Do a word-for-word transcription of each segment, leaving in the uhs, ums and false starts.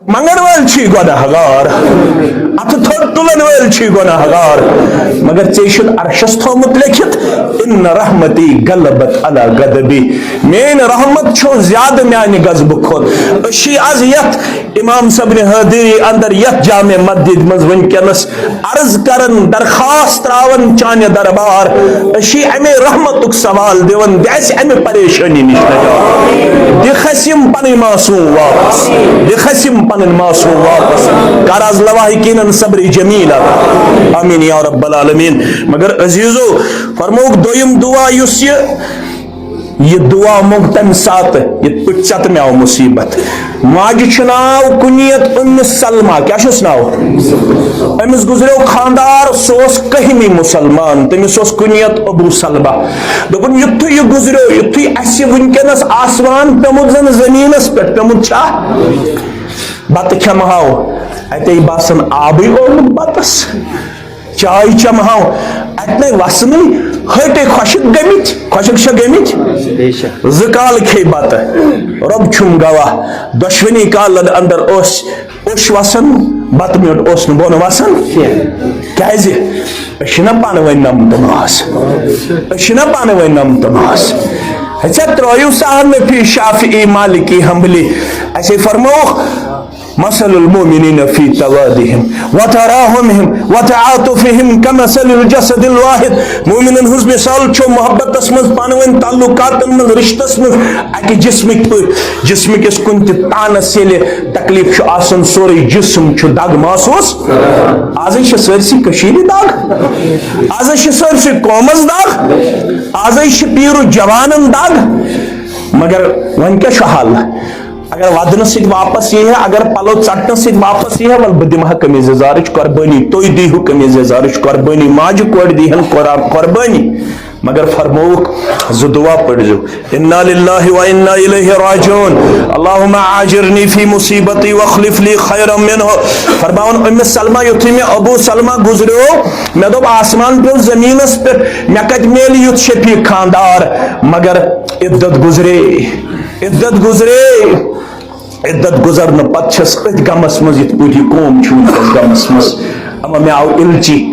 منگن وٲلۍ چھی گۄناہ گار، اتھٕ تھوٚد تُلن وٲلۍ چھی گۄناہ گار، مگر ژےٚ چھُتھ عرشس تھوٚومُت لیکھِتھ، ان رحمتی غلبت علی غضبی، میٲنۍ رحمت چھو زیادٕ میانہِ غضبہٕ کھۄتہٕ۔ أسۍ چھِ از یتھ امام صٲبنہِ حٲضری اندر یتھ جامع مسجد منٛز وٕنکیٚنس عرض کران، درخواست تراوان چانہِ دربار، أسۍ چھِ امے رحمتُک سوال دِوان، دِ اسہِ امہِ پریشٲنی نِش نجات، دِکھ اسہِ یِم پنٕنۍ معصوم واپس، دِکھ اسہِ یِم پنٕنۍ معصوم واپس، کر از لواحقینن صبر جمیل عطا۔ آمین یا رب العالمین۔ مگر عزیزو، فرمووُکھ دوٚیِم دعا یُس یہِ یہِ دعا منٛگ تمہِ ساتہٕ، یِتھ پٲٹھۍ ژےٚ تہٕ مےٚ آو مُصیبت۔ ماجہِ چھُ ناو کُنیت اُمہِ سلمہ، کیٛاہ چھُس ناو؟ أمِس گُزریو خانٛدار، سُہ اوس کٔہمہِ مُسلمان، تٔمِس اوس کُنیت ابو سلمہ۔ دوٚپُن، یُتھُے یہِ گُزریو، یُتھُے اَسہِ وٕنکیٚنَس آسمان پیوٚمُت زَن زٔمیٖنَس پٮ۪ٹھ پیوٚمُت چھا، بَتہٕ کھٮ۪مہٕ ہاو، اَتے باسان آبٕے اومُت بَتَس۔ چاے چمہو، اتنے وسنٕے، ہٹے خۄشک گٔمٕتۍ، خۄشک چھا گٔمٕتۍ؟ بے شک۔ زٕ کال کھے بتہٕ، رۄب چھُم گواہ، دۄشوٕنی کالن اندر اوس اوٚش وسان، بتہٕ میوٚٹ اوس نہٕ بۄن وسان کینٛہہ۔ کیازِ؟ أسۍ چھِنہ پانہٕ ؤنۍ نمتہٕ ماس، أسۍ چھِنہ پانہٕ ؤنۍ نمتہٕ ماس۔ ہے، ژےٚ ترٲیِو سہل نفی شافعی مالکی حنبلی، اسے فرمووُکھ، مثل المؤمنین فی توادہم وتراحمہم وتعاطفہم کمثل الجسد الواحد۔ مومنن ہٕنٛز مثال چھو محبتس منٛز، پانہٕ ؤنۍ تعلقاتن منٛز، رشتس منٛز اکہِ جسمٕکۍ پٲٹھۍ۔ جسمہٕ کِس کُنہِ تہِ تانس ییٚلہِ تکلیف چھُ آسان، سورُے جسم چھُ دگ محسوس۔ آزے چھِ سٲرسٕے کٔشیٖرِ دگ، آزے چھِ سٲرسٕے قومس دگ، آزے چھِ پیٖرو جوانن دگ۔ مگر وۄنۍ کیٛاہ چھُ حل؟ اگر ودنہٕ سۭتۍ واپس یی ہے، اگر پلو ژٹنہٕ سۭتۍ واپس یی ہے، ول بہٕ دِمہٕ ہا قمیض یزارٕچ قربٲنی، تُہۍ دیٖہِو قمیض یزارٕچ قربٲنی، ماجہِ کورِ دیٖہن قرا-، قربٲنی۔ مگر فرمووُکھ زٕ دعا پٔرۍزیو، انا للہ و انا الیہ راجعون، اللہم آجرنی فی مصیبتی واخلف لی خیرا منہ۔ فرماوان، اُمِ سلمہ، یُتھُے مےٚ ابو سلمہ گُزریو، مےٚ دوٚپ، آسمان پیوٚو زٔمیٖنس پٮ۪ٹھ، مےٚ کتہِ میلہِ یُتھ شفیع خاندار؟ مگر عدت گُزرے، عدت گُزرے۔ عدت گُزرنہٕ پتہٕ چھَس أتھۍ غمس منٛز، یِتھ پٲٹھۍ یہِ قوم چھُ وٕنکیٚس غمس منٛز۔ اما مےٚ آو اِلچی،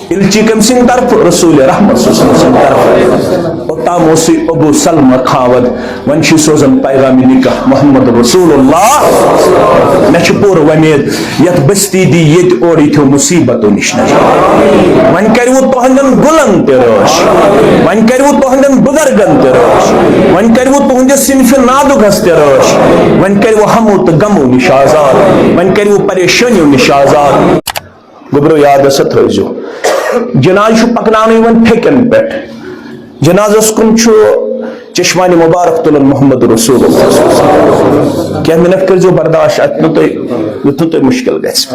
اِلچی کٔمۍ سٕنٛدِ طرفہٕ؟ رسول رحمت صلی اللہ علیہ وسلم سٕنٛدِ طرفہٕ۔ اوٚتام اوسُے ابو سلمہ خاوند، وۄنۍ چھُے سوزان پیغام نکاح محمد رسول اللہ۔ مےٚ چھِ پوٗرٕ وۄمید، یتھ بستی دی ییٚتہِ اورٕ یِتھیو مصیبتو نِش نجات۔ وۄنۍ کروٕ تُہنٛدٮ۪ن گُلن تہِ رٲچھ، وۄنۍ کروٕ تُہنٛدٮ۪ن بُزرگن تہِ رٲچھ، وۄنۍ کروٕ تُہنٛدِس صنفِ نادُگس تہِ رٲچھ، وۄنۍ کروٕ ہمو تہٕ غمو نِش آزاد، وۄنۍ کروٕ پریشٲنیو نِش آزاد۔ گوٚبرو، یاد ہسا تھٲیزیو، جنازٕ چھُ پکناونہٕ یِوان پھیٚکٮ۪ن پٮ۪ٹھ۔ جنازس کُن چھُ چشمانِ مبارک تُلان محمد رسول اللہ۔ کینٛہہ منٹ کٔرۍزیو برداشت، اتہِ نہٕ تۄہہِ، یُتھ نہٕ تۄہہِ مُشکل گژھِ۔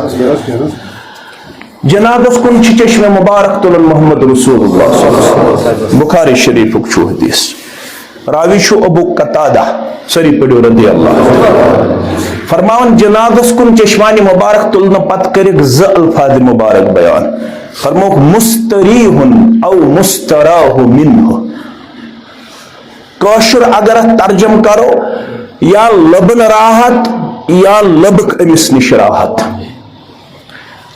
جنازس کُن چھُ چشمِ مبارک تُلان محمد رسول اللہ صلی اللہ علیہ وسلم۔ بخاری شریفُک چھُ حدیث۔ راوی چھُ ابو قتادہ، سٲری پٔرِو رضی اللہ عنہ۔ فرماوان، جنازس کُن چشمانِ مبارک تُلنہٕ پتہٕ کٔرِکھ زٕ الفاظ مبارک بیان۔ فرمووُکھ، مستریح او مستراح منہ۔ کٲشُر اگر اتھ ترجمہٕ کرو، یا لبن راحت یا لبک أمِس نِش راحت۔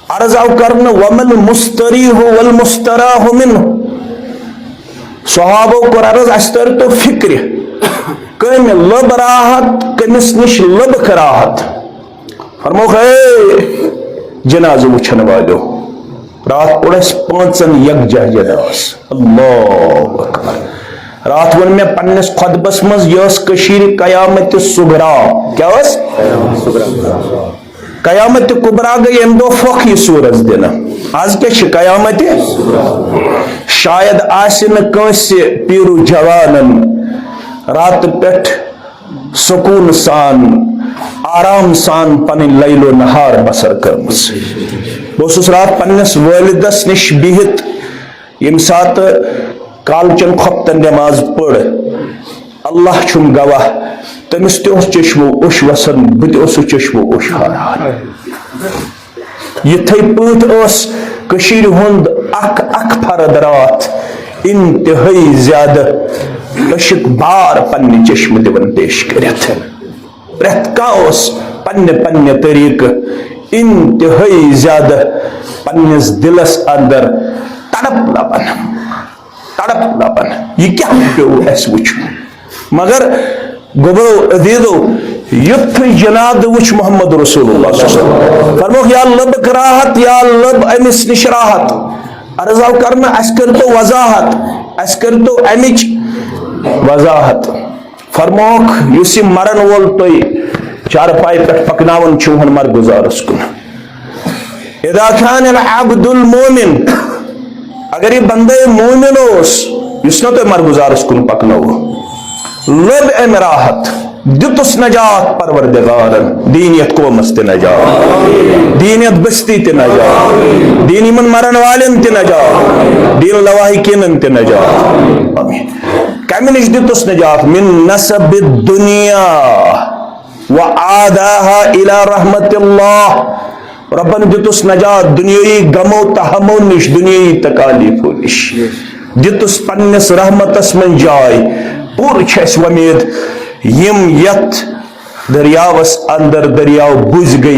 عرض آو کرنہٕ، ومن مستریح والمستراح منہ۔ صحابو کوٚر عرض، اسہِ تر تو فکرِ، کٔمۍ لٔب راحت، کٔمِس نِش لٔبکھ راحت؟ فرمووُکھ، اے جنازٕ وٕچھن والیو، راتھ پوٚر اسہِ پانٛژن یکجاہ جنازٕ۔ اللہ اکبر۔ راتھ ووٚن مےٚ پننِس خطبس منٛز، یہِ ٲس کٔشیٖرِ قیامت صغرا۔ کیٛاہ ٲس؟ قیامت کبریٰ گٔے ییٚمہِ دۄہ پھۄکھ یہِ سورس دِنہٕ۔ آز کیٛاہ چھِ قیامت؟ شاید آسہِ نہٕ کٲنٛسہِ پیٖرو جوانن راتہٕ پٮ۪ٹھ سکوٗن سان، آرام سان پنٕنۍ لیل و نہار بسر کٔرمٕژ۔ بہٕ اوسُس راتھ پننِس والدس نِش بِہِتھ، ییٚمہِ ساتہٕ کالچن خۄفتن نٮ۪ماز پٔر، اللہ چھُم گواہ، تٔمِس تہِ اوس چشمو اوٚش وسان، بہٕ تہِ اوسُس چشمو اوٚش ہاران۔ یِتھے پٲٹھۍ اوس کٔشیٖرِ ہُنٛد اکھ اکھ فرد راتھ انتہٲیی زیادٕ عشق بار پننہِ چشمہٕ دِوان پیش کٔرِتھ۔ پرٛٮ۪تھ کانٛہہ اوس پننہِ پننہِ طریقہٕ انتہٲئی زیادٕ پننِس دِلس اندر تڑپ لبان، تڑپ لبان، یہِ کیٛاہ پیوٚو اَسہِ وٕچھُن؟ مگر گوٚبرو عزیزو، یُتھ جناب وٕچھ محمد رسول اللہ صلی اللہ علیہ وسلم، فرموکھ، یا لب راحت، یا لب أمِس نِش راحت۔ عرض آو کرنہٕ، اَسہِ کٔرۍتو وضاحت، اَسہِ کٔرۍتو اَمِچ وضاحت۔ فرموکھ، یُس یہِ مرن وول تُہۍ چارپایہِ پٮ۪ٹھ پکناوان چھِو ہن مرگُزارس کُن، اذا کان العبد المومن، اگر یہِ بندے مومن اوس، یُس نہ تۄہہِ مرگُزارس کُن پکنوو، لٔب أمۍ راحت، دِتُس نجات پروردگارن، دین یتھ قومس تہِ نجات، دین یتھ بستی تہِ نجات، دین یِمن مرن والٮ۪ن تہِ نجات، دین لواحقینن تہِ نجات۔ آمین۔ کمہِ نِش دِتُس نجات؟ من نصب الدنیا وعاداها الى رحمت اللہ۔ رۄبن دِتُس نجات دُنیٲیی غمو تہٕ ہمو نِش، دُنیٲیی تکالیفو نِش۔ دِتُس پننِس رحمتس منٛز جاے۔ پوٗرٕ چھِ اَسہِ وۄمید، یِم یتھ دٔریاوس اندر دٔریاو بُزۍ گٔے،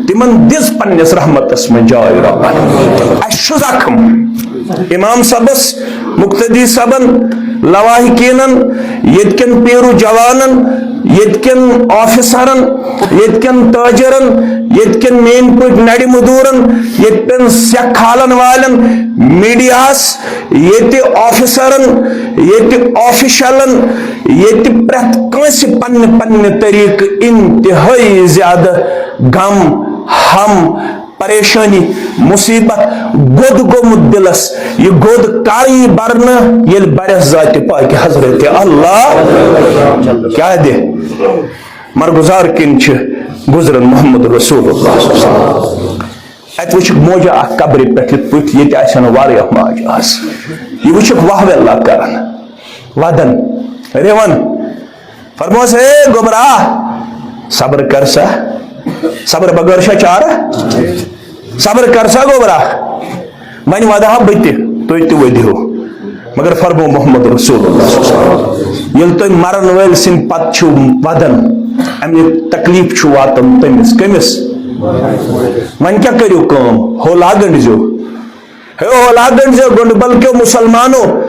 تِمن دِژ پننِس رحمتس منٛز جاے رۄبن۔ اَسہِ چھُ زخم۔ امام صٲبس، مقتدی صٲبن، لواحقینن، ییٚتہِ کٮ۪ن پیرو جوانن، ییٚتہِ کٮ۪ن آفیسرن، ییٚتہِ کٮ۪ن تاجرن، ییٚتہِ کٮ۪ن مین پٲٹھۍ نڑِ مدورن، ییٚتہِ پٮ۪ن سیٚکھ کھالن والٮ۪ن، میڈیاہس، ییٚتہِ آفیسرن، ییٚتہِ آفیشلن، ییٚتہِ پرٛٮ۪تھ کٲنٛسہِ پننہِ پننہِ طریقہٕ انتہٲئی زیادٕ غم، ہم، پریشانی، مصیبت، گوٚد گوٚمُت دِلس، یہِ گوٚد کر یی برنہٕ، ییٚلہِ برٮ۪س ذاتِ پاکہِ حضرت اللہ کیٛاہ دِ؟ مرگُزار کِنۍ چھِ گُزران محمد رسول اللہ صلی اللہ علیہ وسلم۔ اتہِ وٕچھکھ موجہ اکھ قبرِ پٮ۪ٹھ، یِتھ پٲٹھۍ ییٚتہِ آسہِ ہا نہٕ واریاہ ماجہِ آسہٕ۔ یہِ وٕچھکھ واہ ویلا کران، ودان، رِوان۔ فرموس، اے گوبرا، صبر کر سا، صبر بغٲر چھا چارہ؟ صبر کر سا گوبرا، وۄنۍ ودٕ ہا بہٕ تہِ، تُہۍ تہِ ؤدِو۔ مگر فرمو محمد رسول اللہ صلی اللہ علیہ وسلم، ییٚلہِ تُہۍ مرن وٲلۍ سٕنٛدِ پتہٕ چھِو ودان، اَمہِ تکلیف چھُ واتان تٔمِس۔ کٔمِس؟ وۄنۍ کیٛاہ کٔرِو کٲم؟ ہو لاگنڈ زیو۔ ہے اولا گٔنڈزیو گنڈبل کیو مسلمانو،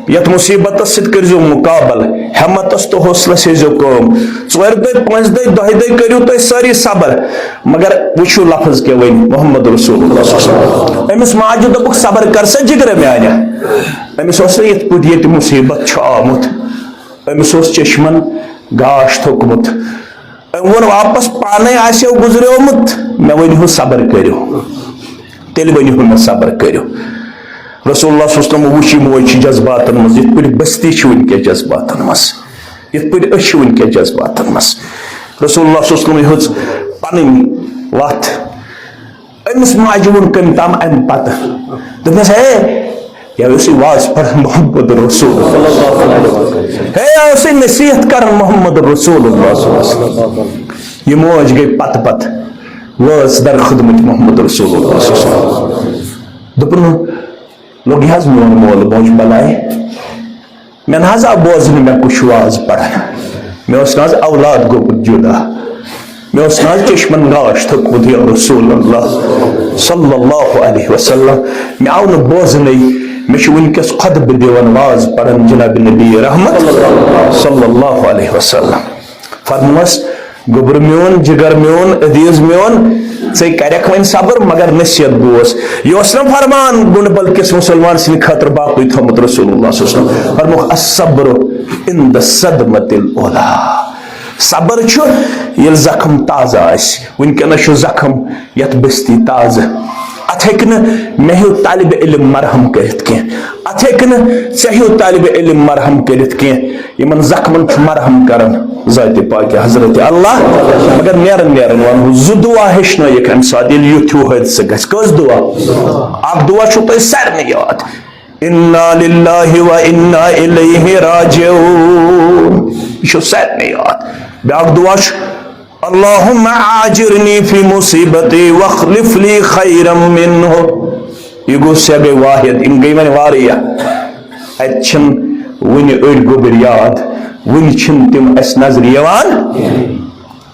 یتھ مصیبتس سۭتۍ کٔرزیو مقابل، ہمتس تہٕ حوصلس ہیزیو کٲم۔ ژورِ دۄہہِ، پانٛژِ دۄہہِ، دۄیہِ دۄہہِ کٔرِو تُہۍ سٲری صبر، مگر وٕچھِو لفظ کیٛاہ ؤنۍ محمد رسول اللہ صلی اللہ علیہ وسلم۔ أمِس ماجہِ دوٚپُکھ، صبر کر سا جگرٕ میانہِ۔ أمِس اوس نہٕ یِتھ پٲٹھۍ ییٚتہِ مصیبت چھُ آمُت، أمِس اوس چشمن گاش تھوٚکمُت۔ أمۍ ووٚن واپس پانے آسیو گُزریومُت، مےٚ ؤنِو صبر کٔرِو، تیٚلہِ ؤنِو مےٚ صبر کٔرِو۔ رسول اللہ صلی اللہ علیہ وسلم وُچھ یہِ موج چھِ جذباتن منٛز، یِتھ پٲٹھۍ بستی چھِ وٕنکیٚس جذباتن منٛز، یِتھ پٲٹھۍ أسۍ چھِ وٕنکیٚس جذباتن منٛز۔ رسول اللہ صلی اللہ علیہ وسلم ہیوٚژ پنٕنۍ وتھ أمِس ماجہِ ووٚن کٔمۍ تام اَمہِ پتہٕ۔ دوٚپنَس، ہے، یہِ اوسُے واز پران محمد رسول۔ ہے، یہِ اوسُے نصیحت کران محمد رسول اللہ صلی اللہ علیہ وسلم۔ یہِ موج گٔے پتہٕ پتہٕ وٲژ در خدمت محمد رسول اللہ صلی اللہ علیہ وسلم۔ دوٚپُن، لوٚگ یہِ حظ میون مول موج بلاے۔ مےٚ نہ حظ آو بوزنہٕ مےٚ کُس چھُ واز پران۔ مےٚ اوس نہ حظ اولاد گوٚمُت جُدا۔ مےٚ اوس نہ حظ چشمن گاش تھوٚکمُت یا رسول اللہ صلی اللہ علیہ وسلم۔ مےٚ آو نہٕ بوزنٕے۔ مےٚ چھُ وٕنکیٚس خطبہٕ دِوان واز پران جناب نبی رحمت صلی اللہ علیہ وسلم۔ فرموس، گوٚبرٕ میون، جگر میون، عزیز میون، ژے کرکھ وۄنۍ صبر، مگر نصیحت بوز۔ یہِ اوس نہ فرمان گُنڈبل کِس مسلمان سٕنٛدِ خٲطرٕ باقٕے تھوٚمُت رسول اللہ صلی اللہ علیہ وسلم۔ فرموکھ، الصبر عند الصدمة الاولی۔ صبر چھُ ییٚلہِ زخم تازٕ آسہِ۔ وٕنکیٚنس چھُ زخم یتھ بستی تازٕ۔ اتھ ہیٚکہِ نہٕ مےٚ ہیوٗ طالب علم مرہم کٔرِتھ کینٛہہ۔ اتھ ہیٚکہِ نہٕ ژےٚ ہیوٗ طالب علم مرہم کٔرِتھ کینٛہہ۔ یِمن زخمن چھُ مرہم کران ذاتِ پاکہِ حضرت اللہ۔ مگر نیران نیران ونہو زٕ دعا ہیٚچھنٲیِکھ امہِ ساتہٕ، ییٚلہِ یُتھ ہیوٗ حٲدثہٕ گژھِ۔ کٔژ دعا؟ اکھ دعا چھُو تۄہہِ سارنٕے یاد، انا للہ و انا الیہ راجعون۔ یہِ چھُ سارنٕے یاد۔ بیٛاکھ دعا چھُ، اللہم آجرنی فی مصیبتی واخلف لی خیرا منہ۔ یہِ گوٚو سیٚگے واحد، یِم گٔے وۄنۍ واریاہ۔ اتہِ چھِنہٕ وُنہِ أڑۍ گوٚبٕرۍ یاد، وُنہِ چھِنہٕ تِم اسہِ نظرِ یِوان۔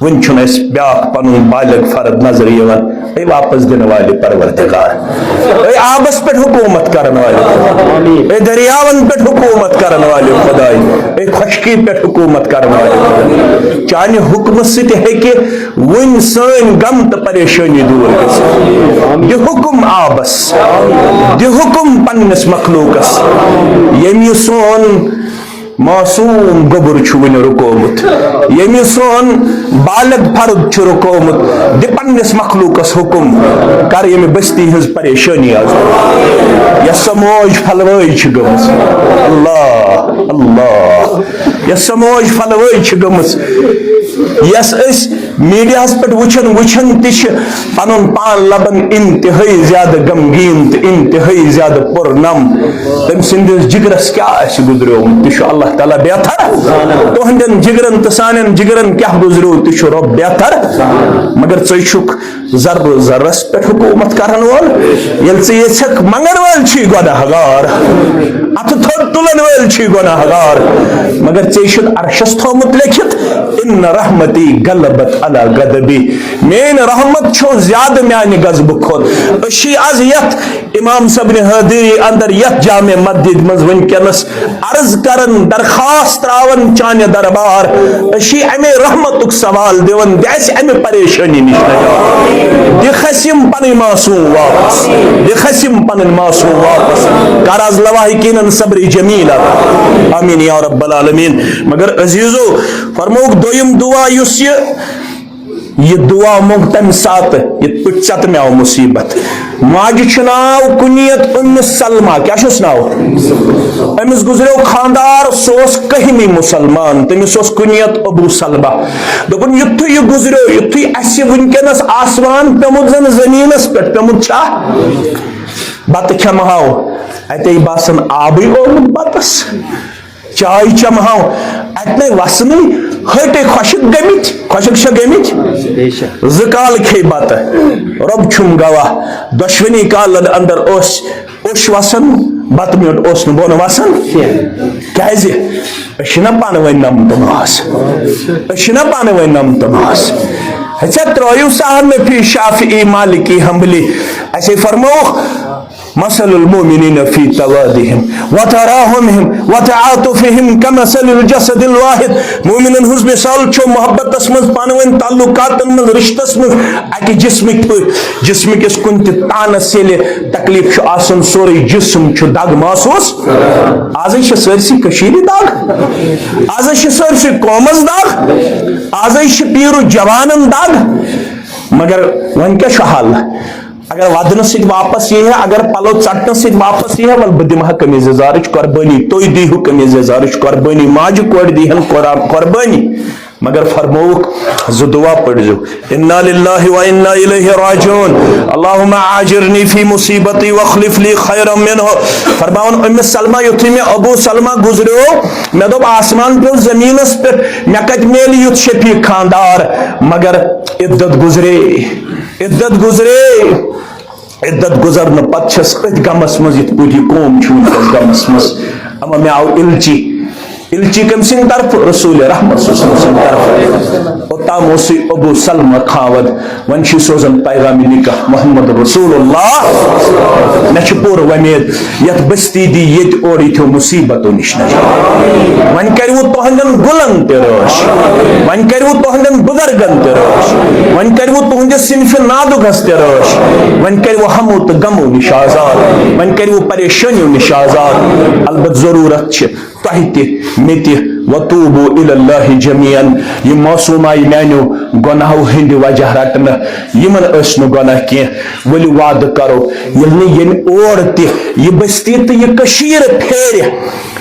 وۄنۍ چھُنہٕ اَسہِ بیٛاکھ پَنُن بالغ فرد نظرِ یِوان۔ اے واپس دِنہٕ والہِ پروردگار، اے آبس پٮ۪ٹھ حکوٗمت کرن والہِ، اے دٔریاون پٮ۪ٹھ حکوٗمت کرن والہِ خداے، اے خۄشکی پٮ۪ٹھ حکوٗمت کرن والہِ خداے، چانہِ حُکمہٕ سۭتۍ ہیٚکہِ وۄنۍ سٲنۍ غم تہٕ پریشٲنی دوٗر گٔژھِتھ۔ دِ حُکم آبس، دِ حُکم پننِس مخلوٗقس، ییٚمۍ یہِ سون معصوم گوٚبُر چھُ وُنہِ رُکومُت، ییٚمۍ یہِ سون بالغ فرد چھُ رُکومُت، دِ پننِس مخلوٗقس حُکم، کر ییٚمہِ بستی ہٕنٛز پریشٲنی آز دوٗر۔ یۄس سۄ موج پھلوٲے چھِ گٔمٕژ، اللہ، اللہ، یۄس سۄ موج پھلوٲے چھِ گٔمٕژ، یۄس أسۍ میٖڈیاہَس پٮ۪ٹھ وٕچھان وٕچھان تہِ چھِ پَنُن پان لَبان اِنتِہٲیی زیادٕ غمگیٖن تہٕ اِنتِہٲیی زیادٕ پُرنم۔ تٔمۍ سٕنٛدِس جِگرَس کیٛاہ آسہِ گُزریومُت، تہِ چھُ اللہ تعالیٰ بہتر۔ تُہٕنٛدٮ۪ن جِگرَن تہٕ سانٮ۪ن جِگرَن کیٛاہ گُزریو، تہِ چھُ رۄب بہتر۔ مگر ژٕے چھُکھ ذرٕ ذرس پٮ۪ٹھ حکوٗمت کرن وول۔ ییٚلہِ ژٕ یژھکھ، منگن وٲلۍ چھی گۄناہ گار، اتھٕ تھوٚد تُلن وٲلۍ چھی گۄناہ گار، مگر ژےٚ چھُتھ عرشس تھوٚومُت لیکھِتھ، ان رحمتی غلبت علی غضبی، میٲنۍ رحمت چھو زیادٕ میانہِ غضبہٕ کھۄتہٕ۔ أسۍ چھِ از یتھ امام صٲبنہِ حٲضری اندر، یتھ جامع مسجد منٛز وٕنکیٚنس عرض کرن، درخواست تراون چانہِ دربار، أسۍ چھِ امے رحمتُک سوال دِوان، دِ اسہِ امہِ پریشٲنی نِش نجات، دِ کھسہِ یِم پنٕنۍ معصوم واپس، دِ کھسہِ یِم پنٕنۍ معصوم واپس، کر از لواحقینن صبر جمیل عطا۔ آمین یا رب العالمین۔ مگر عزیزو، فرمووُکھ دوٚیِم دعا یُس یہِ یہِ دعا منٛگ تَمہِ ساتہٕ، یِتھ پٲٹھۍ ژےٚ تہٕ مےٚ آو مُصیٖبت۔ ماجہِ چھُ ناو کُنیت اُمہِ سلمہ۔ کیٛاہ چھُس ناو؟ أمِس گُزریو خانٛدار، سُہ اوس کٔہمہِ مُسلمان، تٔمِس اوس کُنیت ابو سلمہ۔ دوٚپُن، یُتھُے یہِ گُزریو، یُتھُے اَسہِ وٕنکیٚنَس آسمان پیوٚمُت زَن زٔمیٖنَس پٮ۪ٹھ پیوٚمُت چھا، بَتہٕ کھٮ۪مہٕ ہاو، اَتے باسان آبٕے آمُت بَتَس۔ چاے چمہو، اتنے وسنٕے، ہٹے خۄشک گٔمٕتۍ، خۄشک چھا گٔمٕتۍ؟ بے شک۔ زٕ کال کھے بتہٕ، رۄب چھُم گواہ، دۄشوٕنی کالن اندر اوس اوٚش وسان، بتہٕ میوٚٹ اوس نہٕ بۄن وسان۔ کینٛہہ۔ کیازِ؟ أسۍ چھِنہ پانہٕ ؤنۍ نمتہٕ ماس، أسۍ چھِنہ پانہٕ ؤنۍ نمتہٕ ماس۔ ہے، ژےٚ ترٲیِو سہل نفی شافعی مالکی حنبلی، اسے فرمووُکھ، مثل المؤمنین فی توادہم وتراحمہم وتعاطفہم کمثل الجسد الواحد۔ مومنن ہنز مثال چھو محبتس منز، پانہٕ ؤنۍ تعلقاتن منز، رشتس منز اکہِ جسمٕکۍ پٲٹھۍ۔ جسمہٕ کِس کُنہِ تہِ تانس ییٚلہِ تکلیف چھُ آسان، سورُے جسم چھُ دگ محسوس۔ ازے چھِ سٲرسٕے کٔشیٖرِ دگ، ازے چھِ سٲرسٕے قومس دگ، ازے چھِ پیٖرو جوانن دگ۔ مگر وۄنۍ کیٛاہ چھُ حل؟ اگر ودنہٕ سۭتۍ واپس یی ہے، اگر پلو ژٹنہٕ سۭتۍ واپس یی ہے، ول بہٕ دِمہٕ ہا قمیٖض یزارٕچ قۄربٲنی، تُہۍ دی ہو قمیٖض یزارٕچ قۄربٲنی، ماجہِ کورِ دی ہن قرآن قۄربٲنی۔ مگر فرمووُکھ، زٕ دعا پٔرزیو، انا للہ و انا الیہ راجعون، اللہم آجرنی فی مصیبتی واخلف لی خیرا منہ۔ فرماوان، ام سلمہ، یُتھُے مےٚ ابو سلمہ گُزریو، مےٚ دوٚپ، آسمان پیوٚو زٔمیٖنَس پٮ۪ٹھ، مےٚ کَتہِ میلہِ یُتھ شفیع خاندار؟ مگر عدت گُزرے، عدت گُزرے، عدت گُزرنہٕ پتہٕ چھَس أتھۍ غمَس منٛز، یِتھ پٲٹھۍ یہِ قوم چھُ وٕنکیٚس غمَس منٛز۔ اما مےٚ آو الچی، الچی کٔمۍ سٕنٛدِ طرفہٕ؟ رسول رحمت صلی اللہ علیہ وسلم سٕنٛدِ طرفہٕ۔ اوٚتام اوسُے ابو سلمہ کھاوَد، وۄنۍ چھُے سوزان پیغام نکاح محمد رسول اللہ۔ مےٚ چھِ پوٗرٕ وۄمید، یَتھ بستی دی ییٚتہِ اورٕ یِتھیو مصیبتو نِش نجات۔ وۄنۍ کَرِوٕ تُہنٛدٮ۪ن گُلن تہِ رٲچھ، وۄنۍ کَرِوٕ تُہنٛدٮ۪ن بُزرگن تہِ رٲچھ، وۄنۍ کَرِوٕ تُہنٛدِس صنفِ نادُگس تہِ رٲچھ، وۄنۍ کَرِوٕ ہمو تہٕ غمو نِش آزاد، وۄنۍ کَرِوٕ پریشٲنیو نِش آزاد۔ البتہ ضروٗرت چھِ تۄہہِ تہِ، مےٚ تہِ، وتوبوا الی اللہ جمیعا۔ یِم معصوم آیہِ میانیو گۄناہو ہٕنٛدِ وجہ رٹنہٕ، یِمن ٲسۍ نہٕ گۄناہ کینٛہہ۔ ؤلِو وعدٕ کرو، ییٚلہِ نہٕ ییٚمہِ اور تہِ یہِ بستی تہٕ یہِ کٔشیٖر پھیرِ،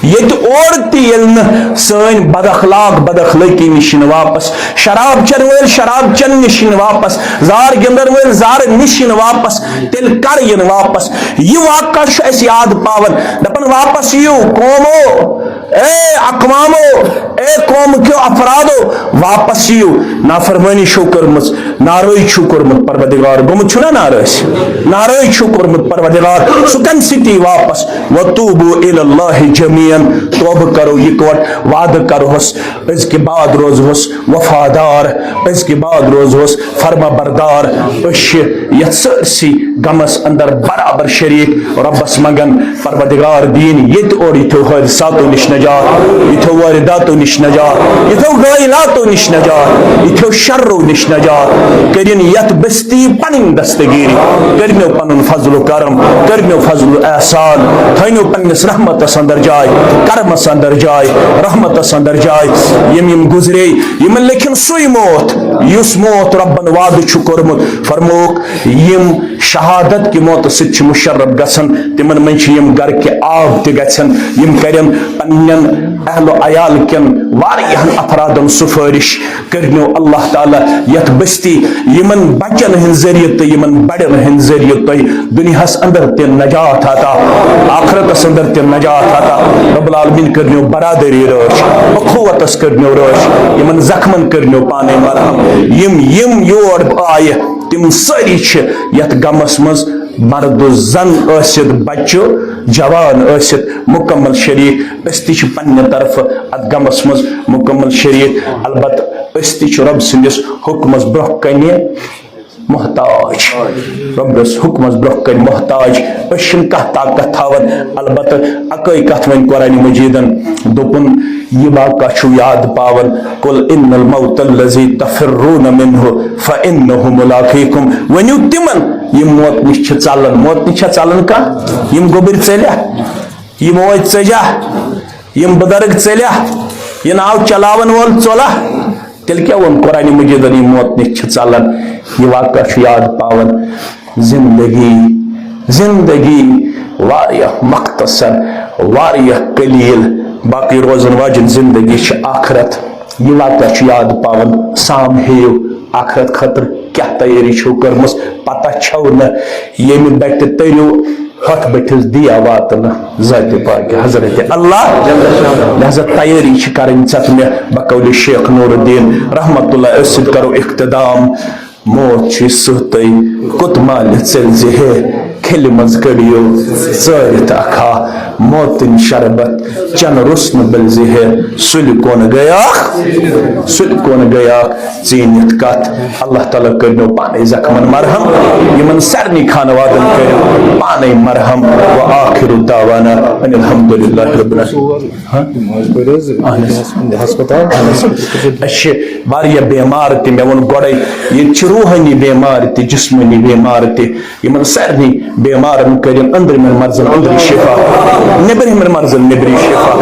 ییٚتہِ اور تہِ ییٚلہِ نہٕ سٲنۍ بد اخلاق، بد اخلٲقی نِش یِنہٕ واپس، شراب چٮ۪ن وٲلۍ شراب چٮ۪ن نِش یِنہٕ واپس، زار گِنٛدن وٲلۍ زارٕ نِش یِنہٕ واپس، تیٚلہِ کر یِنہٕ واپس؟ یہِ واقعہ چھُ اَسہِ یاد پاوان، دپان، واپس یِیِو قومو، اے اقوامو، اے قوم کیو افرادو، واپس یِیِو۔ نافرمٲنی چھو کٔرمٕژ، ناراض چھو کوٚرمُت پروردگار، گوٚمُت چھُ نا ناراض؟ ناراض چھو کوٚرمُت پروردگار، سُہ کَمہِ سۭتۍ یی واپس؟ وتوبوا الی اللہ جمیعا، توبہٕ کرو یِکوٹ، وعدٕ کرہوس، أزکہِ بعد روزہوس وفادار، أزکہِ بعد روزہوس فرما بردار۔ أسۍ چھِ یتھ سٲرسٕے غمس اندر برابر شریک، رۄبس منگان، پروردگار دِیِن ییٚتہِ اورٕ یِتھیو حٲدثاتو نِش نجات، یِتھیو وٲرِداتو نِش نجات، یِتھیو غٲیلاتو نِش نجات، یِتھیو شرو نِش نجات، کٔرِن یتھ بستی پنٕنۍ دستگیری، کٔرنیو پنُن فضل و کرم، کٔرنیو فضل و احسان، تھٲینیو پننِس رحمتس اندر جاے، کرمس اندر جاے، رحمتس اندر جاے۔ یِم یِم گُزرے، یِمن لیکھِن سُے موت، یُس موت رۄبن وعدٕ چھُ کوٚرمُت۔ فرمووُکھ، یِم شہادت کہِ موتہٕ سۭتۍ چھِ مُشرف گژھان، تِمن منٛز چھِ یِم گرکہِ آب تہِ گژھن، یِم کرن پننٮ۪ن اہل و عیال کٮ۪ن واریاہن افرادن سفٲرش۔ کٔرنیو اللہ تعالیٰ یتھ بستی یِمن بچن ہٕنٛدۍ ذٔریعہٕ تہٕ یِمن بڑن ہٕنٛدۍ ذٔریعہٕ تۄہہِ دُنیاہس اندر تہِ نجات عطا، آخرتس اندر تہِ نجات عطا۔ رب العالمین کٔرنیو برادری رٲچھ، اخوتس کٔرنیو رٲچھ، یِمن زخمن کٔرنیو پانے مرہم۔ یِم یِم یور آیہِ، تِم سٲری چھِ یتھ غمس منٛز، مرد و زن ٲسِتھ، بچہٕ جوان ٲسِتھ، مکمل شریک۔ أسۍ تہِ چھِ پننہِ طرفہٕ اتھ غمس منٛز مکمل شریک۔ البتہ أسۍ تہِ چھِ رۄب سٕنٛدِس حُکمس برٛونٛہہ کنہِ محتاج، رۄبس حُکمس برٛونٛہہ کنہِ محتاج۔ أسۍ چھِنہٕ کانٛہہ طاقت تھاوان۔ البتہ اکٲے کتھ وۄنۍ قرآن مجیدن دوٚپُن، یہِ واقعہ چھُ یاد پاوان، "قل ان الموت الذی تفرون منہ فانہ ملاقیکم"۔ ؤنِو تِمن، یِم موت نِش چھِ ژلان، موت نِش چھا ژلان کانٛہہ؟ یِم گوٚبٕرۍ ژٔلیا؟ یِم اوتۍ ژٔجا؟ یِم بُزرگ ژٔلیا؟ یہِ ناو چلاون وول ژوٚلا؟ تیٚلہِ کیٛاہ ووٚن قرآن مجیدن، یِم موت نِش چھِ ژلان؟ یہِ واقعہ چھُ یاد پاوان۔ زندگی، زندگی واریاہ مختصر، واریاہ قلیل، باقٕے روزن واجٮ۪ن زندگی چھِ آخرت۔ یہِ واقعہ چھُ یاد پاوان۔ سام ہیٚیِو آخرت خٲطرٕ کیٛاہ تیٲری چھِو کٔرمٕژ، پتہ چھَو نہٕ ییٚمہِ بٹہِ تٔرِو ہۄتھ بٔٹھِس دِیا واتنہٕ ذاتِ پاک حضرت اللہ۔ لہذا تیٲری چھِ کرٕنۍ ژےٚ تہٕ مےٚ بقول شیخ نور الدین رحمت اللہ أسۍ سۭتۍ کرو اختتام۔ موت چھُے سٕہتَے، کوٚت مالہِ ژٔلۍ زِ ہے، کھِلہِ منٛز کٔڑِو ژٲرِتھ اکھا۔ موتٕنۍ شربت چن رُس نہٕ بٔلۍ زِ ہے، سُلہِ کُن گٔیاکھ، سُلہِ کُن گٔیاکھ۔ ژیٖنِتھ کتھ، اللہ تعالیٰ کٔرنو پانے زخمن مرہم، یِمن سارنٕے خانوادن کٔرِو پانے مرہم۔ وآخر دعوانا ان الحمد للہ رب العالمین۔ ہاں؟ تِم حظ پٔرۍ حظ اہن حظ۔ ہسپتال۔ اہن حظ۔ أسۍ چھِ واریاہ بیمار تہِ، مےٚ ووٚن گۄڈے، ییٚتہِ چھِ روحٲنی بیمار تہِ، جسمٲنی بیمار تہِ۔ یِمن سارنٕے بیمارن کٔرِن أنٛدرِمٮ۪ن مرضن أنٛدری شفا، نیٚبرِمٮ۪ن مرضن نیٚبری شفا۔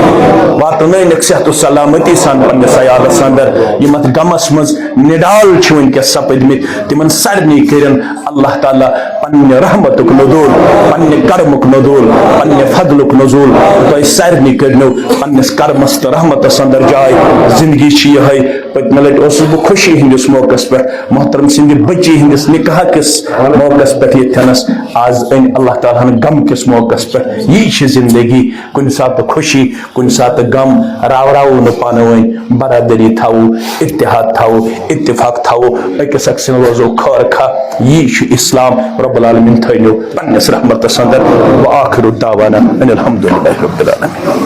واتنٲینکھ صحت و سلامتی سان پننِس عیالس اندر۔ یِم اتھ غمس منٛز نڈال چھِ وٕنکیٚس سپدمٕتۍ، تِمن سارنٕے کٔرِن اللہ تعالیٰ پننہِ رحمتُک نزول، پننہِ کرمُک نزول، پننہِ فضلُک نزول۔ تۄہہِ سارنٕے کٔرنو پننِس کرمس تہٕ رحمتس اندر جاے۔ زندگی چھِ یِہے۔ پٔتمہِ لٹہِ اوسُس بہٕ خوشی ہٕنٛدِس موقعس پٮ۪ٹھ محترم سٕنٛدِ بچی ہٕنٛدِس نکاح کِس موقعس پٮ۪ٹھ ییٚتھٮ۪نس۔ آز أنۍ اللہ تعالیٰ ہن غم کِس موقعس پٮ۪ٹھ۔ یی چھِ زندگی، کُنہِ ساتہٕ خوشی، کُنہِ ساتہٕ غم، راوراوو نہٕ پانہٕ ؤنۍ، برادری تھاوو، اتحاد تھاوو، اتفاق تھاوو، أکِس أکۍ سٕنٛدۍ روزو خٲر خواہ۔ یی چھُ اسلام۔ رب العالمین تھٲینو پننِس رحمتس اندر۔ وآخر دعوانا ان الحمد للہ رب العالمین۔